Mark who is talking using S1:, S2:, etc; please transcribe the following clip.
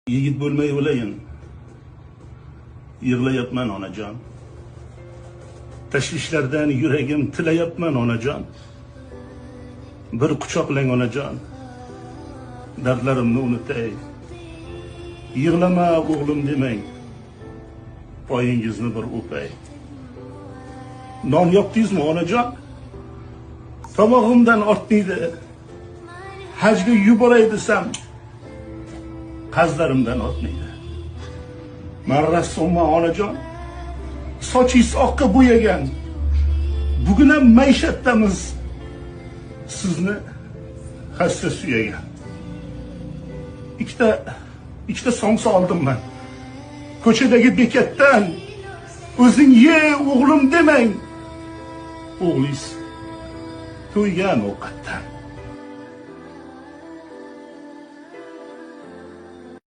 S1: Yigit bo'lmay o'layin. Yig'layapman, onajon. Tashvishlardan yuragim tilayapman, onajon. Bir quchoqlang, onajon. Dardlarimni unutay. Yig'lama, o'g'lim, demang. Poyingizni bir o'pay. Non yopdingizmi, onajon? Tomog'imdan ortmaydi. Hajga yuboray desam, qarzlarimdan ortmaydi. Man rassomman, onajon. Sochingiz oqqa bo'yagan. Bugun ham maishatdamiz. Sizni hassa suyagan. Ikkita somsa oldim man. Ko'chadagi bekatdan, o'zing ye, o'g'lim, demang. O'g'lingiz to'ygan ovqatdan.